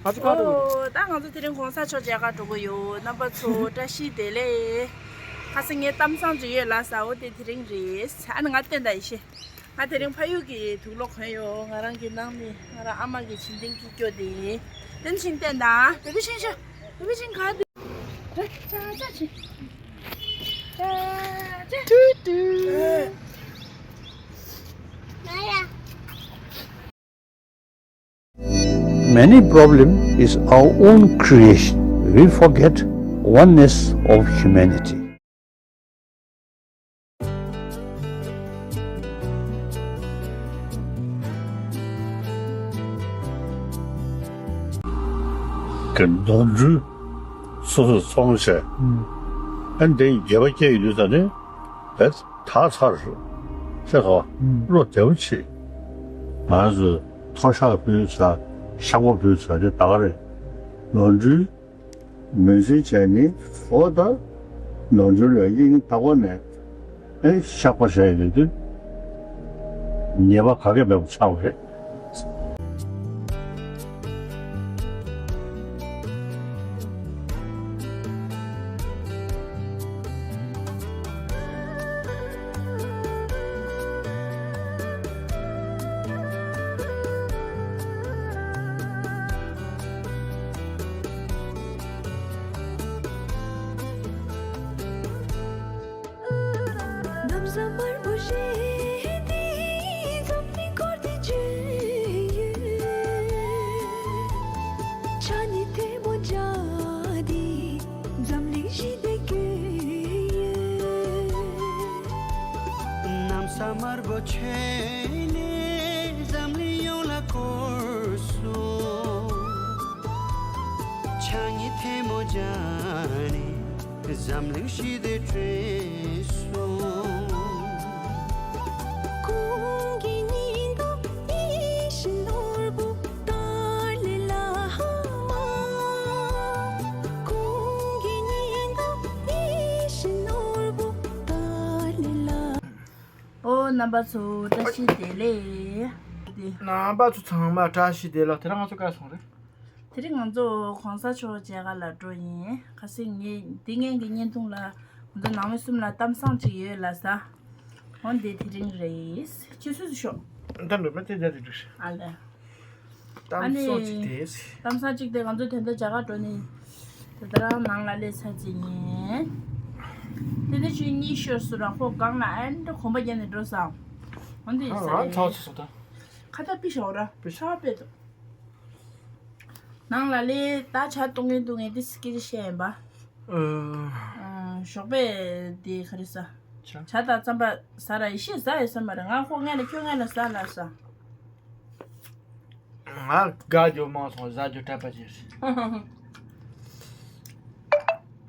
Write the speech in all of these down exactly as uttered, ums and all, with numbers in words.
ང་ཚོ་ག་འགྲོ་གི་རེད། ཨོ། ད་ང་ཚོ་དེ་རིང་གོང་ས་མཆོག་མཇལ་ཁ་འགྲོ་གི་ཡོད། རྣམ་པ་ཚོ་བཀྲ་ཤིས་བདེ་ལེགས། ཁ་སང་ངའི་གཏམ་བཟང་ཅིག་ཡོད་ལབ་ས། འོ་དེ་དེ་རིང་རེད། ཨ་ནི་ང་བསྟན་དང་ཡེ་ཤེས། ང་དེ་རིང་ཕ་ཡུལ་གྱི་དུག་ལོག་གོན་ཡོད། ང་རང་གི་ནང་མི། ང་རང་ཨ་མ་གི་བྱིན་ལྡན་སྐྱིད་སྐྱོ་དེ། བསྟན་ཤིང་བསྟན་དང་བེ་བི་ཤིང་ཤ། བེ་བི་ཤིང་ག་དེ། ཅ་ཅ་ཅི། ཅ་ཅ། ཏུ་ཏུ། ང་ཡ། Many problem is our own creation. We forget oneness of humanity. གི་ནོར་འཁྲུལ་སོ་སོས་ཚོང་བྱས། ཨ་འདི་འགྱོད་པ་སྐྱེ་ཡི་དུས་ད་ནི་བས། ད་ཚར་ཤེས་སོ། ཨུམ། བློ་བདེ་པོ་བྱེད། ང་ཚོས་མཐོ་ཤག་ཕུལ་ཚར། ཤག་པ་ཕུལ་ཚར་དེ་ད་ག་རེད། ནོར་འཁྲུལ་ངོས་འཛིན་བྱས་ནི་འོ་ད་ནོར་འཁྲུལ་ལ་ཡིན་ད་གོ་ནས་ཨེ་ཤག་པ་བྱས་ཡོད་དུས་ཉེས་པ་ག་གེ་མེད་པ་ཆགས་པ་རེད། གནམ་ས་དམར་པོ་ཞེས་དེ་འཛམ་གླིང་སྐོར་དེ་བརྗོད་ཡོད། ཆ་ནི་ཐལ་མོ་སྦྱར་ཏེ་འཛམ་གླིང་ཞི་བདེ་བསྐྱོད་ཡོད། གནམ་ས་དམར་པོ་ཁྱོན་ནས་འཛམ་གླིང་ཡོངས་ལ་བསྐོར་སོང་། ཆ་ནི་ཐལ་མོ་སྦྱར་ནས་འཛམ་གླིང་ཞི་བདེ་བསྐྲུན་སོང་། ཁོང་གི་སྙིང་སྟོབས་ཡིད་བཞིན་ནོར་བུ་ལྟར་ལས་ལྷག་མ། ཁོང་གི་སྙིང་སྟོབས་ཡིད་བཞིན་ནོར་བུ་ལྟར་ལས་ལྷག། ཨོ་རྣམ་པ་ཚོ་བཀྲ་ཤིས་བདེ་ལེགས། རྣམ་པ་ཚོ་ཚང་མ་བཀྲ་ཤིས་བདེ་ལེགས། དེ་རིང་ང་ཚོ་ག་སོང་རེད། དེ་རིང་ང་ཚོ་གོང་ས་མཆོག་མཇལ་ཁ་ལ་འགྲོ་ཡིན། ཁ་སང་ངས་འདི་ངན་གྱི་བརྙན་ཐུང་ལ་ང་ཚོ་ནང་མི་གསུམ་ལ་གཏམ་བཟང་ཅིག་ཡོད་ལབ་ས། འོ་འདི་དེ་རིང་རེད། ཁྱེད་སུ་སུ་ཤོག་འདི་འགྲོ་མ་དེ་འདྲ་དེ་འགྲོ་ཤག་ཨ་ལས། གཏམ་ཨ་ནི་བཟང་ཅིག་དེ། གཏམ་བཟང་ཅིག་དེ་ང་ཚོ་དེ་འདྲ་མཇལ་ཁ་འགྲོ་ནི། དེ་ལྟར་ནང་ལ་སླེབས་ཚར་ཅིག་ཡིན། དེ་ནས་ཆུ་གཉིས་ཤོར་སོང་ར། ཁོ་སྒང་ལ་ཨེ་འདྲ་གོམ་པ་བརྒྱབ་ནས་འགྲོ་སོང་། འོ་འདི་ཡིན་ས་རང་རེད། ཚ་བོ་ཆགས་སོང་ད། ཁ་ཏ་པི་ཤོག་ར། པི་ཤོག་ཚ་བོ་དཔེ་འདུག་ནང་ལ་ལས་ད་ཇ་བཏུང་གིན་བཏུང་གིན་དེ་སི་ཀི་རི་བཤད་ཡིན་པ། ཨ། ཨ། ཞོགས་པ་དེ་ག་རེ་ཟ། ཇ། ཇ་དང་རྩམ་པ་ཟ་ར། ཡེ་ཤེས་ཟ་ཡོད་ས་མ་རེད། ང་ཁོ་སྔན་ལ་ཁྱོད་སྔན་ལ་ཟ་ལབ་ས། ང་དགའ་རྒྱུ་མང་སོང་། ཟ་རྒྱུ་དྲན་པ་བརྗེད་སོང་།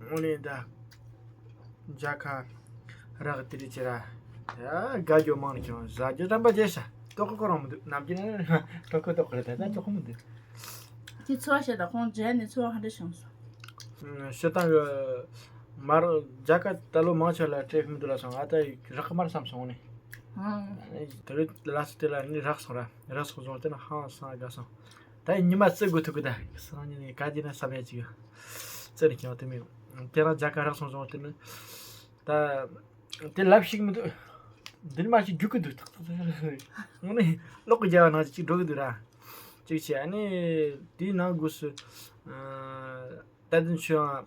དངོས་གནས་ད། ཇ་ཁ་རག་དེ་རིགས་བྱེད་ར། ད་དགའ་རྒྱུ་མང་ནས་ཀྱང་ཟ་རྒྱུ་དྲན་པ་བརྗེད་ཤག་ལྟོ་གོས་ཁོ་རང་མི་འདུག་ནམ་རྒྱུན་ལྟོ་གོས་ལྟོ་གོས་རེད། ད་ལྟ་ལྟོ་གོས་མི་འདུག་ཁྱེད་ཚོ་བ་བཤད་དང་། ཁོང་མཇལ་ནས་ཚོ་བ་ཧ་འདྲ་བྱུང་སོང་། ཤི་སྟངས་གི་མར་ཇ་ཁ་ད་ལོ་མང་ཆེ་ལ་སྤྲད་མི་འདུག་ལ་སོང་། ཨ་ད་རག་གི་མར་བསམ་སོང་ནས། ཨང་། དེ་རིང་ལ་སི་དེ་ལ་ནི་རག་སོང་ར། རག་སོང་བཟུང་དེ་ན་ཧང་སང་དགའ་སོང་། ད་ཉི་མ་བརྩི་དགོས་ཐུག་གི་ད། སང་ཉིན་ནས་ག་དེ་ན་བསམ་ཡ་ཅིག་བརྩི་ནས་ཀྱང་དེ་མིན། དེ་རང་ཇ་ཁ་རག་སོང་བཟུང་དེ་ནི་ད། དེ་ལབ་ཤེས་མི་འདུག་འདི་ནི་མ་ཞིག་རྒྱུག་གི་འདུག་དངོས་གནས་ལོག་གི་རྒྱ་བ་ནང་ཅིག་འགྲོ་གི་འདུག་ར། ཅིག་བྱས་ཨ་ནི་དེའི་ནང་སྒོས་སུ། ཨ། ད་དུང་ཆོས་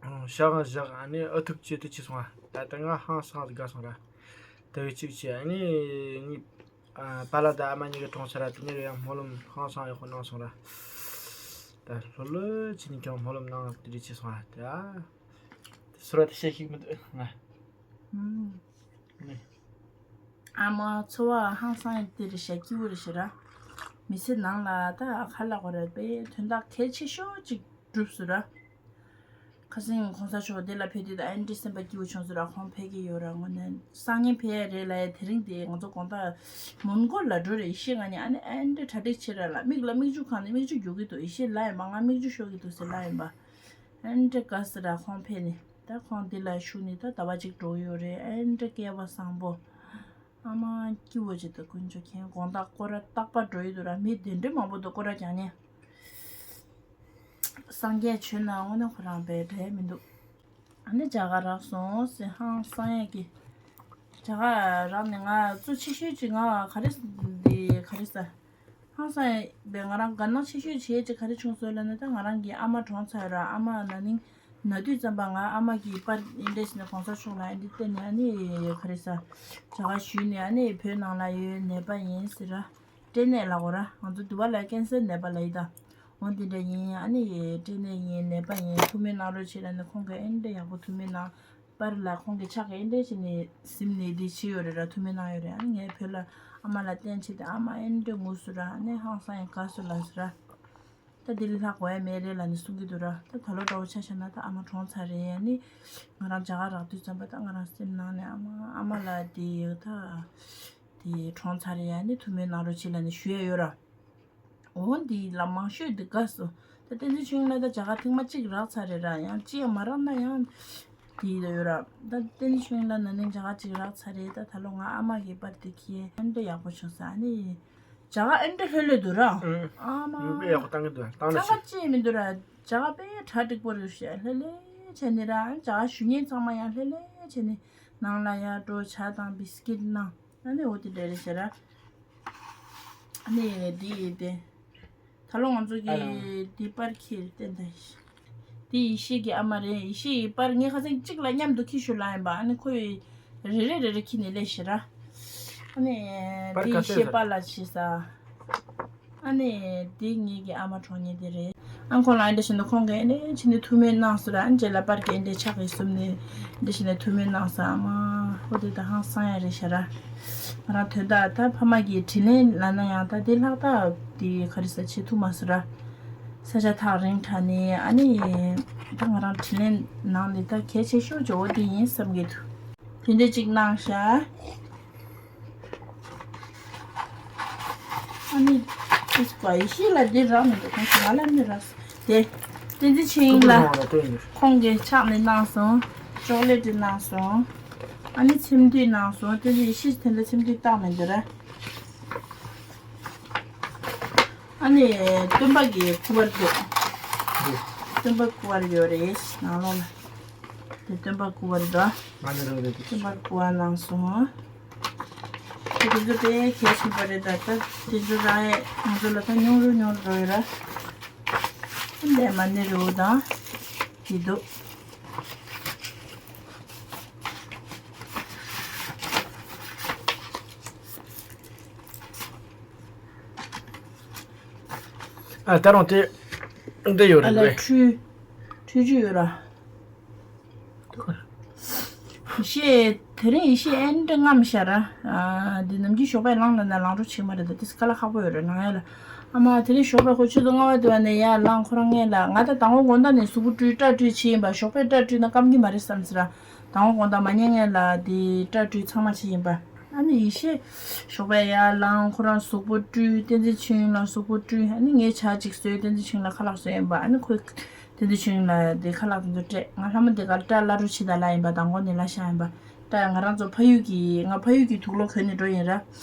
ཨང་ཞག་ཨང་བཞག་ཨ་ནི་ཨ་ཐུག་ཅེས་དུ་ཅི་སོང་བ། ད་ལྟ་ང་ཧང་སང་དགའ་སོང་ར། དེ་གི་ཅིག་བྱས་ཨ་ནི་ངའི་ཨ་པཱ་ལགས་དང་ཨ་མ་གཉིས་ཀྱི་གྲོངས་ཚར་ར། དེ་ནས་ཡང་སྨོན་ལམ་ཧང་སང་ཡག་པོ་གནང་སོང་ར། ད་ལྷོད་ལྷོད་བྱས་ནས་ཀྱང་སྨོན་ལམ་གནང་དེ་འདྲ་བྱས་སོང་བ། ད་ཟུར་བ་དེ་བཤད་ཤེས་མི་འདུག་ང་། ཨུམ། ནི། ཨ་མ་ཚོ་བ་ཧང་སང་ཡིན་དེ་རེད་ཤག་སྐྱིད་པོ་རེད་ཤག་ར། མི་ཚེ་ནང་ལ་ད་ཁ་ལག་པ་རེད་པས་དོན་དག་གལ་ཆེ་ཤོས་ཅིག་གྲུབ་སོང་ར། ཁ་སང་གོང་ས་མཆོག་འདི་ལ་ཕེབས་དུས་ད་ཨེ་འདྲ་སེམས་པ་སྐྱིད་པོ་བྱུང་སོང་ར། ཁོང་ཕེབས་ཀྱི་ཡོད་ར། དངོས་གནས་སང་ཉིན་ཕེབས་ཡ་རེད་ལབ་ཡ། དེ་རིང་དེ་ང་ཚོ་དགོང་དག་མོན་གྷོ་ལ་འགྲོ་རེད། ཡེ་ཤེས་ང་གཉིས་ཨ་ནི་ཨེ་འདྲ་གྲ་སྒྲིག་བྱེད་ར་ལ། མིག་ལ་མིག་ཆུ་གང་ནས་མིག་ཆུ་རྒྱུག་གི་འདུག་ཡེ་ཤེས་ལབ་ཡིན་པ། ང་མིག་ཆུ་ཤོར་གི་འདུག་ཟེར་ལབ་ཡིན་པ། ཨེ་འདྲ་དགའ་སོང་ར་ཁོང་ཕེབས་ནས། ད་ཁོང་འདི་ལ་བཞུགས་ནས་ད་ཟླ་བ་གཅིག་འགྲོ་གི་ཡོད་རེད། ཨེ་འདྲ་སྐལ་བ་བཟང་པོ། ཨ་མ་སྐྱིད་པོ་ཅིག་འདུག་དཀོན་མཆོག་མཁྱེན། དགོང་དག་སྐོར་ར་རྟག་པར་འགྲོ་ཡི་འདུག་ར། མི་དེ་འདྲ་མང་པོ་འདུག་སྐོར་ར་རྒྱག་མཁན། སངས་རྒྱས་བྱོན་ན་དངོས་གནས་ཁོ་རང་པའི་འབྲས་མི་འདུག་ཨ་ནི་རྒྱ་གར་རག་སོང་ཟེར་ཧང་སང་ཡས་ཀྱི། རྒྱ་གར་རག་ནས་ང་གཙོ་ཆེ་ཤོས་ཅིག་ང་ག་རེ་འདི་ག་རེ་ཟ། ཧང་སང་ཡས་པའི་ང་རང་དགའ་སྣང་ཆེ་ཤོས་བྱེད་ཅིག་ག་རེ་བྱུང་སོང་ལབ་ན། ད་ང་རང་གི་ཨ་མ་གྲོངས་ཚར་ར། ཨ་མ་ན་ནིང་ན་དུས་ཙམ་པ་ང་ཨ་མ་གི་པར་ཨིན་འདྲས་ནས་གོང་ས་མཆོག་ལ་ཨ་འདི་བལྟས་ནས་ཨ་ནི་ག་རེ་ཟ། རྒྱ་གར་ཞུས་ནས་ཨ་ནི་བོད་ནང་ལ་ཡོད་ནད་པ་ཡིན་ཟེར་ར། སྐྲན་ནད་ལ་གོ་ར། ང་ཚོ་འདི་བ་ལ་ཀན་སར་ནད་པ་ལ་ཡི་ད། འོ་འདི་འདྲ་ཡིན། ཨ་ནི་སྐྲན་ནད་ཡིན། ནད་པ་ཡིན། ཐུགས་སྨོན་གནང་རོགས་བྱེད་ལབ་ནས་ཁོང་གིས་ཨེ་འདྲ་ཡག་པོ་ཐུགས་སྨོན་གནང་། པར་ལ་ཁོང་གི་ཕྱག་གིས་ཨེ་འདྲ་བྱས་ནས་ཟིན་ནས་འདི་བྱས་ཡོད་རེད་ར། ཐུགས་སྨོན་གནང་ཡོད་རེད། ཨ་ནི་ངས་བོད་ལ་ཨ་མ་ལ་བསྟན་བྱས་ཏེ་ཨ་མ་ཨེ་འདྲ་ངུ་སོང་ར། ཨ་ནི་ཧང་སང་ཡང་དགའ་སོང་ལབ་སོང་ར། ད་འདི་ལས་ལྷག་དགོས་ཡ་མེད་རེད་ལབ་ནས་གསུང་གི་འདུག་ར། ད་ད་ལོ་འདྲ་བོ་ཆ་བཞག་ན་ད་ཨ་མ་གྲོངས་ཚར་རེད། ཨ་ནི་ང་རང་རྒྱ་གར་རག་དུས་ཙམ་པ་ད་ང་རང་སེམས་ནང་ནས་ཨ་མ་ཨ་མ་ལ་དེ་ད་དེ་གྲོངས་ཚར་རེད། ཨ་ནི་ཐུགས་སྨོན་གནང་རོགས་བྱེད་ལབ་ནས་ཞུ་ཡ་ཡོད་ར། འོ་འདི་ལ་མང་ཤོས་འདི་དགའ་སོང་། ད་བསྟན་འཛིན་ཆོས་དབྱིངས་ལགས་ད་རྒྱ་གར་ཐེངས་མ་གཅིག་རག་ཚར་རེད་ར། ཡང་ཅི་ཡང་མ་རག་ན་ཡང་དེ་ཡོད་ར། ད་བསྟན་འཛིན་ཆོས་དབྱིངས་ལགས་ན་ནིང་རྒྱ་གར་གཅིག་རག་ཚར་རེད། ད་ད་ལོ་ང་ཨ་མ་གི་པར་དེ་ཁྱེར་ཨ་འདྲ་ཡག་པོ་བྱུང་ས། ཨ་ནི་རྒྱ་གར་ཨ་འདྲ་ལྷོད་ལྷོད་འདུག་ར། ཨ་མ། དཔེ་ཡག་པོ་བཏང་གི་འདུག་བཏང་ན་ཚང་མ་ཤེས། ཅི་མི་འདུག་ར། རྒྱ་གར་དཔེ་གྲ་འགྲིག་པོ་རེད་ཤག་ལྷོད་ལྷོད་བྱས་ནས་ར། རྒྱ་གར་ཞུ་མཁན་ཚང་མ་ཡང་ལྷོད་ལྷོད་བྱས་ནས་ནང་ལ་ཡར་འགྲོ། ཇ་དང་བིས་ཀིཊ་གནང་། ཨ་ནི་འོ་དེ་འདྲ་རེད་ཤག་ར། ཨ་ནི་འདི་ཡིན་ཏེ། ད་ལོ་ང་ཚོ་ཨ་ལ། གི་འདི་པར་ཁྱེར་བསྟན་ད། འདི་ཡེ་ཤེས་ཀྱི་ཨ་མ་རེད། ཡེ་ཤེས་ཀྱི་པར་ངས་ཁ་སང་གཅིག་ལ་མཉམ་དུ་ཁྱེར་ཤོག་ལབ་ཡིན་པ། ཨ་ནི་ཁོས་རེ་རེ་རེ་རེ་ཁྱེར་ནས་སླེབས་ཤག་ར། ཨ་ནི་པར་འདི་ཡེ་ག་ཚོད་ཤེས་རེད། པར་ལ་བྱེད་ས། ཨ་ནི་འདི་ངེད་ཀྱི་ཨ་མ་གྲོངས་མཁན་དེ་རེད། ཨ་ཁོང་ལ་ཨ་འདྲ་བྱས་ནས་ཁོང་གིས་ཨ་འདྲ་བྱས་ནས་ཐུགས་སྨོན་གནང་སོང་ར། ཨ་ནི་རྗེས་ལ་པར་གྱི་ཨ་འདྲ་ཕྱག་གིས་བཟུང་ནས་ཨ་འདྲ་བྱས་ནས་ཐུགས་སྨོན་གནང་སོང་། ཨ་མ་ཨོ་དེ་ད་ཧང་སང་ཡ་རེད་ཤག་ར། ང་རང་དོན་དག་ད་ཕ་མ་གིས་དྲིན་ལན་ལབ་ན་ཡང་ད་དེ་ལྷག་ད་དེ་ག་རེ་ཟ་བྱེད་ཐུབ་མ་སོང་ར། ས་ཆ་ཐག་རིང་དྲགས་ནས། ཨ་ནི་ད་ང་རང་དྲིན་ལན་གནང་ནས་ད་གལ་ཆེ་ཤོས་ཇོ་བོ་དེ་ཡིན་བསམ་གྱི་འདུག་དེ་འདྲ་ཅིག་གནང་ཤག་ཨ་ནི་ཨིས་པ་ཡེ་ཤེས་ལ་འདི་རག་མི་འདུག་ཁོང་ཚོ་ང་ལ་མི་རག་སོང་། དེ་བསྟན་འཛིན་ཆོས་དབྱིངས་ལགས་ཁོང་གིས་ཕྱག་ནས་གནང་སོང་། ཅོག་ལེ་ཊི་གནང་སོང་། ཨ་ནི་ཚེམ་དུད་གནང་སོང་། བསྟན་འཛིན་ཡེ་ཤེས་དེ་འདྲ་ཚེམ་དུད་བཏགས་མི་འདུག་ར། ཨ་ནི་སྟོན་པ་གི་སྐུ་པར་འདུག་སྟོན་པ་སྐུ་པར་ཡོད་རེད་ནང་ལོགས་ལ། དེ་སྟོན་པ་སྐུ་པར་འདུག་ང་ནི་རོ་རེད། སྟོན་པ་སྐུ་པར་གནང་སོང་། དེ་ཚོ་དཔེ་གལ་ཆེན་པོ་རེད། ད་ལྟ་དེ་ཚོ་རག་ཡས་ང་ཚོ་ལ་ད་ཉུང་རུ་ཉུང་རུ་འགྲོ་ཡོད་ར། ལས་མ་ཎི་རུ་དང་དེ་འདུག་ཨ་ད་རུང་དེ་འདི་ཡོད་རེད། ཨ་ལ་པས། ཁྲུས་ཁྲུས་ཆུ་ཡོད་ར། ཡེ་ཤེས་དེ་རིང་ཡེ་ཤེས་ཨེ་འདྲ་རྔམ་ཤག་ར། ཨ་འདི་ནམ་རྒྱུན་ཞོགས་པ་ལངས་ལ་ན་ལངས་རོགས་བྱེད་མ་རེད། ད་དེ་དཀའ་ལས་ཁག་པོ་ཡོད་ར་ནང་ཡ་ལ། ཨ་མ་དེ་རིང་ཞོགས་པ་ཁོ་ཆུ་ཚོད་ལྔ་པ་དེ་བ་ནས་ཡར་ལངས། ཁོ་རང་ངས་ལ་ང་ད་དང་པོ་དགོང་དག་ནས་གཟུགས་པོ་བཀྲུས་སྐྲ་བཀྲུས་བྱས་ཡིན་པ། ཞོགས་པའི་སྐྲ་བཀྲུས་ན་སྐམ་གི་མ་རེད་བསམ་ཟེར་ར། དང་པོ་དགོང་དག་མ་ཉལ་སྔོན་ལ་དེ་སྐྲ་བཀྲུས་ཚང་མ་བྱས་ཡིན་པ། ཨ་ནི་ཡེ་ཤེས་ཞོགས་པ་ཡར་ལངས། ཁོ་རང་གཟུགས་པོ་བཀྲུས། བསྟན་འཛིན་ཆོས་དབྱིངས་ལ་གཟུགས་པོ་བཀྲུས། ཨ་ནི་ངས་ཇ་གཅིག་བཟོས། བསྟན་འཛིན་ཆོས་དབྱིངས་ལ་ཁ་ལག་བཟོས་ཡིན་པ། ཨ་ནི་ཁོས་བསྟན་འཛིན་ཆོས་དབྱིངས་ལ་དེ་ཁ་ལག་དེ་ཚོ་སྤྲད། ང་ལྷ་མོ་དེ་གར་སྐྲ་བླ་རུ་ཕྱིན་ད་ལ་ཡིན་པ། དང་པོ་ནས་བླ་ཤག་ཡིན་པ། སྐྲ་ང་རང་ཚོ་ཕ་ཡུལ་གྱི་ང་ཕ་ཡུལ་གྱི་དུག་ལོག་གོན་ནས་འགྲོ་ཡིན་ར།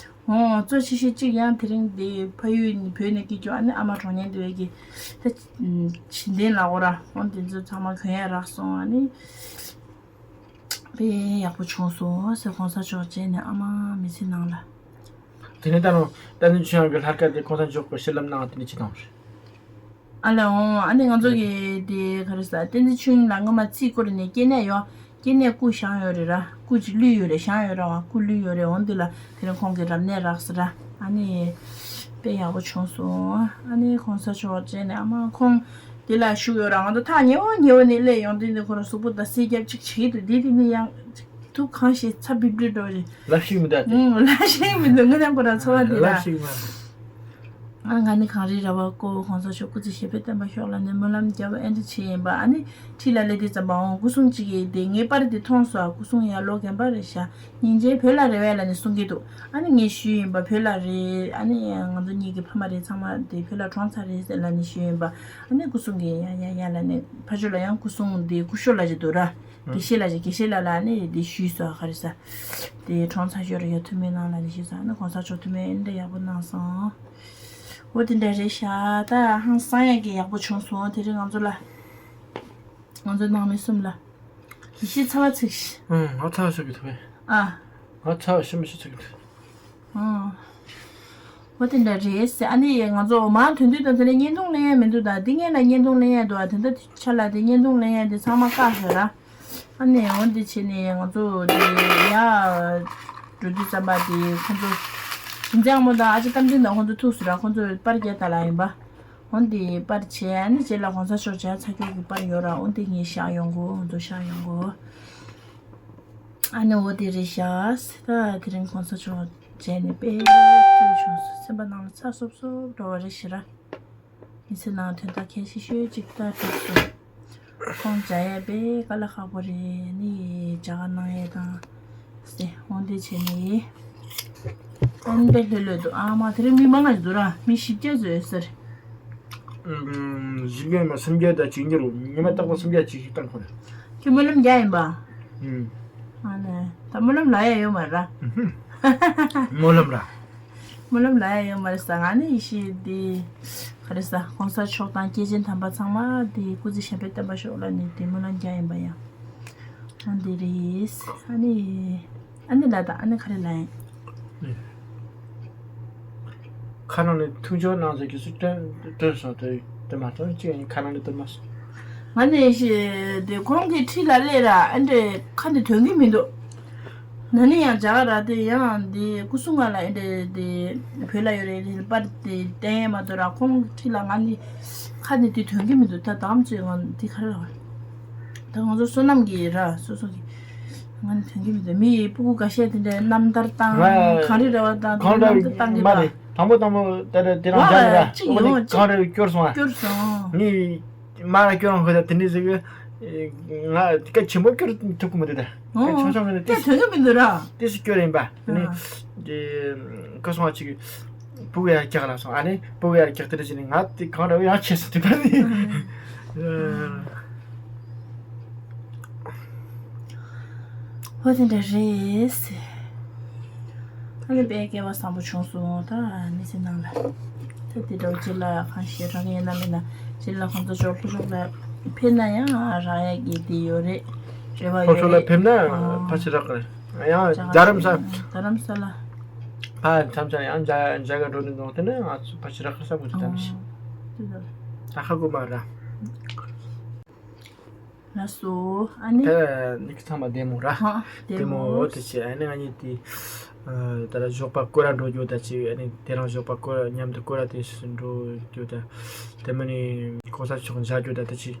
འོ་གཙོ་ཆེ་ཤོས་གཅིག་ཡང་དེ་རིང་དེ་ཕ་ཡུལ་ནས་བོད་ནས་སྐྱེས་རྒྱུ་ཨ་ནི་ཨ་མ་གྲོངས་ཉེན་དེ་བས་ཀྱི་ད་བྱིན་ལྡན་ལ་འོ་ར། འོ་དེ་ཚོ་ཚང་མ་གོན་ཡ་རག་སོང་། ཨ་ནི་དཔེ་ཡག་པོ་བྱུང་སོང་ཟེར། གོང་ས་མཆོག་བྱས་ནས་ཨ་མ་མི་ཚེ་ནང་ལ། དེ་ནས་ད་རུང་བསྟན་འཛིན་ཆོས་དབྱངས་ཀྱི་ལྷ་སྐལ་དེ་གོང་ས་མཆོག་གི་ཕྱི་ལམ་གནང་དེ་ནས་ཅི་དང་རེད། ཨ་ལས་འོང་། ཨ་ནི་ང་ཚོ་གི་དེ་ག་རེ་ཟ། བསྟན་འཛིན་ཆོས་དབྱིངས་ལ་སྔོན་མ་རྩིས་སྐོར་ནས་སྐྱེ་གནས་ཡོད། སྐྱེ་གནས་སྐུ་བཞེངས་ཡོད་རེད་ར། སྐུ་ཅིག་བླུགས་ཡོད་རེད། བཞེངས་ཡོད་ར་བ། སྐུ་བླུགས་ཡོད་རེད། འོང་འདི་ལ་དེ་རིང་ཁོང་གི་རབ་གནས་རག་ཟེར་ར། ཨ་ནི་དཔེ་ཡག་པོ་བྱུང་སོང་། ཨ་ནི་གོང་ས་མཆོག་བྱས་ནས་ཨ་མ་ཁོང་འདི་ལ་བཞུགས་ཡོད་ར། ང་ཚོ་ཐག་ཉེ་བོ་ཉེ་བོ་ནས་སླེབས་ཡོང་དུས་འདི་ཁོ་རང་གཟུགས་པོ་ད་སེར་སྐྱ་ཅིག་བྱེད་ཀྱི་འདུག་འདི་དེ་ནི་ཡང་ཅིག་ཐུགས་གང་ཞིག་ཚ་བིབ་བིབ་འགྲོ་རེད། ལབ་ཤེས་མི་འདུག་སྟེ། ཨུང་། ལབ་ཤེས་མི་འདུག་ངོ་ནས་ཁོ་རང་ཚོར་བ་འདི་ལབ་ར། ཤེས་མ་རེད། ཨ་ང་ནི་གངས་རིའི་ར་བ་ཀོ་གོང་ས་མཆོག་སྐུ་ཚེ་ཞབས་པད་བརྟན་པར་ཤོག་ལབ་ནས་སྨོན་ལམ་རྒྱབ་ཨེ་འདྲ་བྱས་ཡིན་པ། ཨ་ནི་འཁྲིས་ལ་སླེབས་དུས་ཙམ་པ་འོང་སྐུ་སྲུང་གཅིག་གིས་དེ་ངའི་པར་དེ་མཐོང་སོང་། སྐུ་སྲུང་ཡ་ལོ་རྒན་པ་རེད་ཤག་སྙིང་རྗེ། བོད་ལ་རེད་པས་ལབ་ནས་གསུང་གི་འདུག་ཨ་ནི་ངས་ཞུས་ཡིན་པ། བོད་ལ་རེད། ཨ་ནི་ང་ཚོ་གཉིས་ཀྱི་ཕ་མ་རེད། ཚང་མ་དེ་བོད་ལ་གྲོངས་ཚར་རེད་ཟེར་ལབ་ནས་ཞུས་ཡིན་པ། ཨ་ནི་སྐུ་སྲུང་གིས་ཡ་ཡ་ཡ་ལབ་ནས་ཕར་ཕྱོགས་ལ་ཡང་སྐུ་སྲུང་དེ་སྐུ་ཞབས་ལགས་ཅིག་འདུག་ར། དགེ་བཤེས་ལགས་ཀྱིས། དགེ་བཤེས་ལགས་ལ་ནི་འདི་ཞུས་སོང་། ག་རེ་ཟ། དེ་གྲོངས་ཚར་ཤོར་ཡ་ཐུགས་སྨོན་གནང་ལབ་ནི་ཞུས་སོང་། ཨ་ནི་གོང་ས་མཆོག་ཐུགས་སྨོན་ཨེ་འདྲ་ཡག་པོ་གནང་སོང་། འོ་དེ་འདྲ་རེད་ཤག་ད་ཧང་སང་ཡག་གི་ཡག་པོ་བྱུང་སོང་། དེ་རིང་ང་ཚོ་ལ། ང་ཚོ་ནང་མི་གསུམ་ལ། ཡེ་ཤེས་ཚ་བ་ཚིག་ཨང་། ང་ཚ་བ་ཚིག་གི་ཐུབ་པས། ཨ། ང་ཚ་བ་ཤི་མི་ཤི་ཚིག་གི་ཐུབ། ཨང་། འོ་དེ་འདྲ་རེད་ཟེར། ཨ་ནི་ང་ཚོ་མར་ཐོན་དུས་དང་དེ་ནས་བརྙན་ཐུང་ལེན་ཡ་མི་འདུག་ད་འདི་ངན་ལ་བརྙན་ཐུང་ལེན་ཡ་འདུག་ཨ་དེ་འདྲ་ཆ་ལ་དེ་བརྙན་ཐུང་ལེན་ཡ་དེ་ཚང་མ་བཀག་ཟེར་ར། ཨ་ནི་འོ་འདི་བྱས་ནས་ང་ཚོ་དེ་ཡ་འགྲོ་དུས་ཙམ་པ་དེ་ཁོང་ཚོ་བྱིན་ཚེ་ཨ་མོ་དང་ཨ་ཅེ་རྟ་མགྲིན་དང་ཁོང་ཚོ་ཐུག་སོང་ར། ཁོང་ཚོ་པར་རྒྱག་ད་ལ་ཡིན་པ། འོ་འདི་པར་བྱས། ཨ་ནི་རྗེས་ལ་གོང་ས་མཆོག་མཇལ་ཚར་རྒྱུ་གི་པར་ཡོད་ར། འོ་འདི་ངས་བཞག་ཡོང་གོ་ང་ཚོ་བཞག་ཡོང་གོ་ཨ་ནི་འོ་དེ་རེད་ཤག་ད་དེ་རིང་གོང་ས་མཆོག་མཇལ་ནས་དཔེ་སྐྱིད་བྱུང་སོང་། སེམས་པ་ནང་ལ་ཚ་སོབ་སོབ་འགྲོ་བ་རེད་ཤག་ར། མི་ཚེ་ནང་དོན་དག་གལ་ཆེ་ཤོས་གཅིག་ད་གྲུབ་སོང་། ཁོང་མཇལ་ཡས་དཔེ་དཀའ་ལས་ཁག་པོ་རེད། ནི་མཇལ་ཁ་གནང་ཡས་དང་ཟེར་འོ་འདི་བྱས་ནས། ཨ་ནི་དཔེ་ལྷོད་ལྷོད་འདུག་ཨ་མ་དེ་རིང་མི་མང་ང་འདུག་ར། མི་བཞི་བརྒྱ་ཙམ་ཡོད་ས་རེད། ཨུམ། བཞི་བརྒྱ་མ་སུམ་བརྒྱ་དང་གཅིག་འགྱུར་ཉི་མ་རྟག་པར་སུམ་བརྒྱ་གཅིག་ཞིག་བཏང་ཁོ་རེད། ཁྱོད་སྨོན་ལམ་རྒྱག་ཡིན་པ། ཨུམ། ཨ་ནི་ད་སྨོན་ལམ་ལ་ཡ་ཡོད་མ་ར། སྨོན་ལམ་ར། སྨོན་ལམ་ལ་ཡ་ཡོད་མ་རེད་ས། ང་ནི་ཡེ་ཤེས་འདི་ག་རེ་ས། གོང་ས་མཆོག་དང་སྐྱེས་ཆེན་དམ་པ་ཚང་མ་འདི་སྐུ་ཚེ་ཞབས་པད་བརྟན་པ་ཤོག་ལབ་ནས་འདི་སྨོན་ལམ་རྒྱག་ཡིན་པ་ཡ། ཨ་འདི་རེད། ཨ་ནི་ཨ་ནི་ལ་ད་ཨ་ནི་ག་རེ་ལ་ཡིན། ཁ་ནང་ནས་ཐུགས་མཆོག་གནང་ཟེར་གྱི་སུ་སྟོན་སྟོན་སོང་། དེ་དེ་མ་སྟོན་གཅིག་ཡིན། ཁ་ནང་ནས་སྟོན་མ་སོང་། ང་ནི་ཤི་དེ་ཁོང་གི་འཁྲིས་ལ་སླེབས་ར། ཨ་འདྲས་ཁ་འདི་དོན་གི་མི་འདུག་ན་ནི་ཡང་རྒྱ་གར་ར་དེ་ཡང་འདི་སྐུ་སྲུང་ང་ལ་ཨེ་འདྲས་དེ་བོད་ལ་ཡོད་རེད་དེ་པར་དེ་བསྟན་མ་ཐུབ་ར། ཁོང་འཁྲིས་ལ་ང་ནི་ཁ་ནི་དེ་དོན་གི་མི་འདུག་ད་དམ་ཚོས་ང་འདི་ག་རེ་ར། ད་ང་ཚོ་བསོད་ནམས་ཀྱི་ར་སོ་སོ་གི་ང་ནི་དོན་གི་མི་འདུག་མི་ཡི་སྤུ་གུ་འགའ་ཤས་དེ་འདྲས་རྣམ་ཐར་བཏང་། གང་རེ་རེ་བ་དང་དེ་གང་འདྲ་རྣམ་ཐར་བཏང་གི་མ་པ། རེད། དང་པོ་དང་པོ་ད་ར་དེ་རང་བ་རྒྱ་ར་གཅིག་ཡོང་གཅིག་གང་རེ་སྐྱོར་སོང་ཨ། སྐྱོར་སོང་། ངས་མ་ར་སྐྱོར་རང་ཁོ་ད་དེ་འདྲས་ཟེར་གི། ང་སྐད་ཆེན་པོ་སྐྱོར་ཐུབ་ཀི་མི་འདུག་ད་སྐད་ཆུང་ཆུང་གི་ནི་ཏེ་དོན་གི་མི་འདུག་ར། ཏེ་སི་སྐྱོར་ཡིན་པ། དེ་ནི་ཨ། དེ་ཁ་སོང་བ་ཅིག་སྤུ་གུ་ཡར་རྒྱག་ལ་སོང་། ཨ་ནི་སྤུ་གུ་ཡར་རྒྱག་དེ་འདྲ་བྱས་ནས་ང་དེ་གང་འདྲ་བོ་ཡང་ཆེ་སོང་དེ་པར་ནི། ཨ། ཧོ་དེ་འདྲ་རེད། ཨ་ནི་དཔེ་སྐལ་བ་བཟང་པོ་བྱུང་སོང་། ད་མི་ཚེ་ནང་ལ་ད་དེ་འདྲ་བོ་རྗེས་ལ་གང་ཤེས་རག་ཡིན་ན་མིན་ན་རྗེས་ལ་ཁོང་ཚོ་ཕྱོགས་ལྷོ་ཕྱོགས་ལ་ཕེབས་ན་ཡང་རག་ཡག་གི་དེ་ཡོད་རེད། རེ་བ་ཡོད་རེད། ཕྱོགས་ལ་ཕེབས་ན་ཨ། ཕལ་ཆེར་རག་གི་རེད། ཡང་རྒྱ་རམ་ས། རྒྱ་རམ་ས་ལ། ཕ་མཚམས་མཚམས་ཡང་རྒྱ་རྒྱ་གར་འགྲོ་ནས་འདུག་དེ་ནས་ང་ཚོ་ཕལ་ཆེར་རག་གི་ས་བོ་དེ་ད་མི་ཤེས། ཨ། དེ་ད་ཧ་གོ་མ་ར། ལགས་སོ། ཨ་ནི། ད་ནི་ཚང་མ་བདེ་མོ་ར། ཧ། བདེ་བདེ་མོ་མོ་དེ་བྱས། ཨ་ནི་ང་གཉིས་དེ་ཨ་ད་ལ་ཞོགས་པ་སྐོར་ར་འགྲོ་རྒྱུ་ད་ཅིག་ཨ་ནི་དེ་རིང་ཞོགས་པ་སྐོར་མཉམ་དུ་སྐོར་ར་དེ་འགྲོ་རྒྱུ་ད། དེ་མིན་ནི་གོང་ས་མཆོག་མཇལ་རྒྱུ་ད་ད་ཅིག་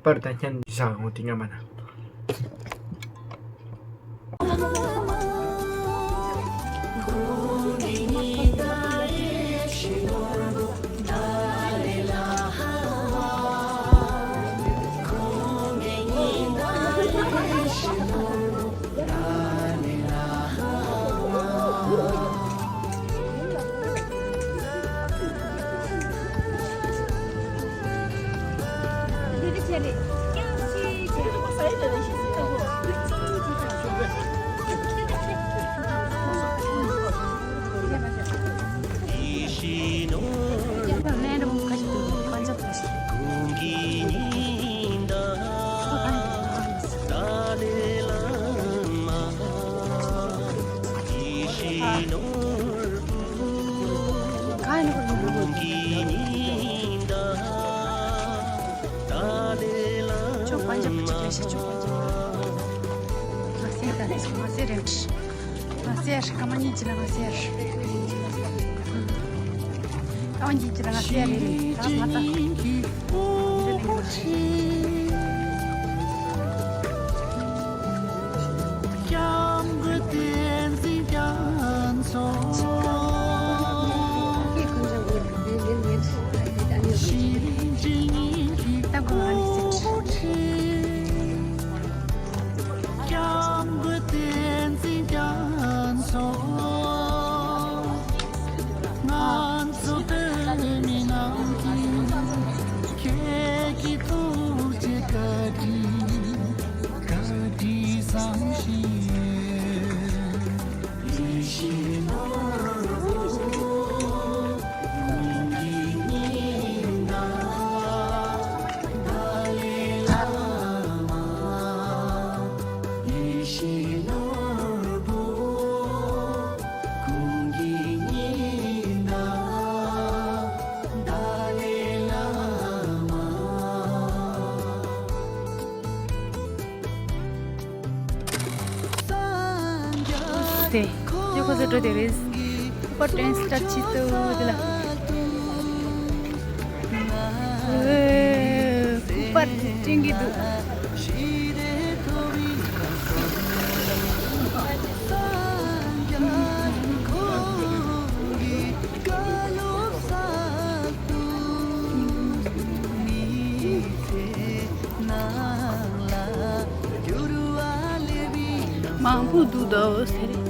པར་དང་བརྙན་བཞག་འོང་དེ་སྔ་མ་ན། སྐྱབས་མགོན་བསྟན་འཛིན་རྒྱ་མཚོ། ང་ཚོ་བོད་མི་རྣམས་ཀྱི་ཁྱེད་ཀྱི་ཐུགས་རྗེ། ཡོ་ཁོ་ཚོ་འགྲོ་དེ་རེད། ཕུག་པ་ཊེན་སི་སི་ཊར་བྱེད་དུ་དེ་ལ། ཨོ། ཕུག་པ་ཊེན་གྱི་འདུག་མང་པོ་འདུག་དོ་ཟེར།